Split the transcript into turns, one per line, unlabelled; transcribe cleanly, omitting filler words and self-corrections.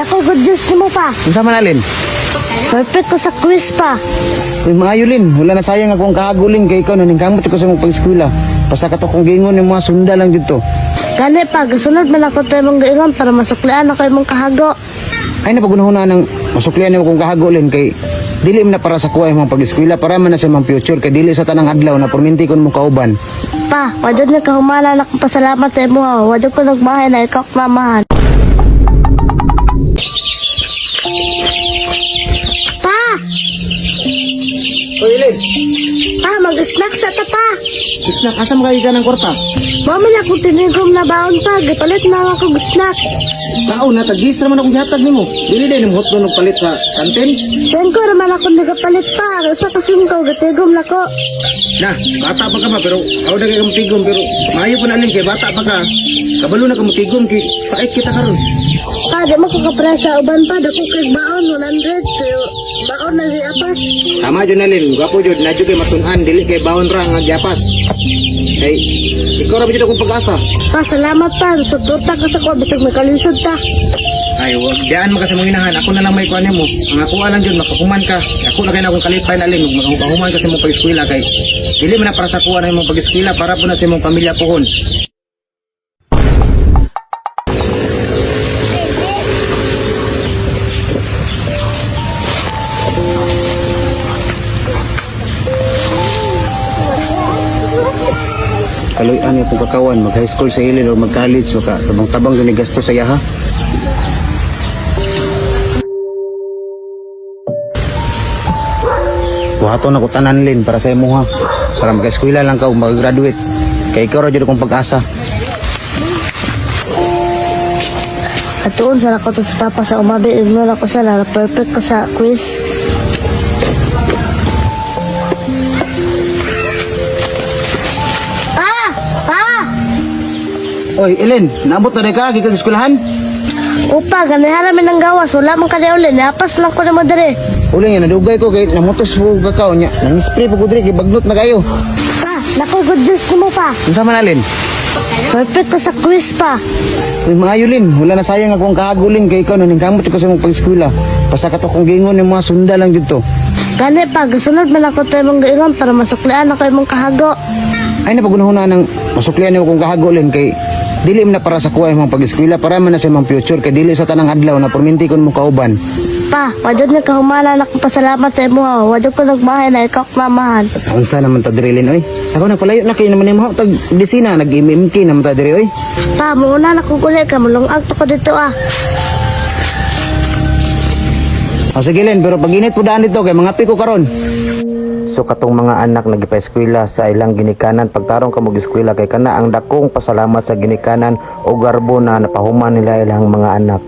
Nako, good news nimo, pa.
Unsa man, Alin?
Perfect ko sa quiz, pa.
Uy, maayo, Lin. Wala na sayang akong kahaguling kay ikaw naningkamot ko sa imong pag-eskwela. Basta kato kong giingon yung mga sunda lang dito.
Gani pa, gasunod man ako tayo mong giingon para masuklian ako imong kahago.
Ay napagunahon na ng masuklian nimo kung kahagulin kay dili man na para sa kuha imong pag-eskwela, para man na sa imong future kay dili sa tanang adlaw na perminti kon mo kauban.
Pa, wadyo na kahumana na akong pasalamat sa imo ha. Wadyo ko nagmahay na ikaw ang mamahan. Pa!
Oy, Lin.
Pa, mag-snack sa ta, pa.
Snack, asa mo ka ng kwarta?
Mama na akong tinigom na baon, pa. Gipalit na ako snack.
Tao na tagis ra man akong gihatag nimo. Dili day nimo hotdog og palit sa kantin.
Saan ko raman ako nagapalit, pa? Usa ka singko, gitigom na ko.
Na, bata pa ka ba pero aw na kay kang tigom pero maayo pa na, Lin, kay bata pa ka. Kabalo na ka mo tigom kay pait kita karon.
Pa, di mo ko kapresa uban, pa. Dako kay baon, 100. Pero baon na giapas.
Tama jud na, Lin, gwapo jud na jud kay matun-an, dili kay baon ra nga giapas. Kay ikaw ra ba jud akong pag-asa.
Pa, salamat, pa. Suporta ka sa ko. Bisag makalisod ta.
Ay, wag diyan mo kasi mong inahan. Ako na lang may kuan mo. Ang ako lang jud makahuman ka. Ako na kay na akong kalipay na, Lin, makahuman ka sa imong pag-eskwela kay dili man na para sa kuha na imong pag-eskwela, para po na sa imong pamilya pohon. Kaloy-an yung kakawan, mag high school sa ilin o mag college, maka tabang-tabang yun gasto sa yaha. Buhaton ako tanan, Lin, para sa imo ha. Para mag-eskwela lang ka ug mag-graduate. Kay ikaw ra jud akong pag-asa.
Atuon sa ako to sa papa sa umabi. Ignore ako sa lara. Perfect ko sa quiz. Pa! Pa!
Oy, Ellen, naabot na ka gikan eskwelahan?
Upa, ganihara mi ng gawas. Wala man ka uli. Napas lang ko na mo dere.
Uli nga nadugay ko kay namutos po kakao nya. Nang spray po ko diri kay bagnot na kayo.
Pa, naku, good news nimo, pa.
Unsa man, Alin?
Perfect ko sa quiz, pa.
Uy, maayo, Lin, wala na sayang akong kahagulin kay ikaw naningkamot ko sa imong pag-eskwela. Basta kato kong giingon yung mga sunda lang dito.
Gani pa, gasunod man ako tayo mong giingon para masuklian ako imong kahago.
Ay napagunahon na ng masuklian nimo kung kahagulin kay dili man na para sa kuha imong pag-eskwela, para man na sa imong future kay dili sa tanang adlaw na perminti kon mo kauban.
Pa, wadyo na kahumana na akong pasalamat sa imo ha. Wadyo ko nagmahay na ikaw ang mamahan.
Unsa naman ta diri, Lin, oy? Ako nagpalayo na kay naman nimo tag disina nag-MMK naman ta diri, oy.
Pa, muuna na kong uli ka. Mulungag pa ko dito ah.
O sige, Len, pero pag init po daan dito kay mga piko karon. So katong mga anak nagipa-eskwela sa ilang ginikanan, pagtarong ka mo eskwela kay kana ang dakong pasalamat sa ginikanan o garbo na napahuman nila ilang mga anak.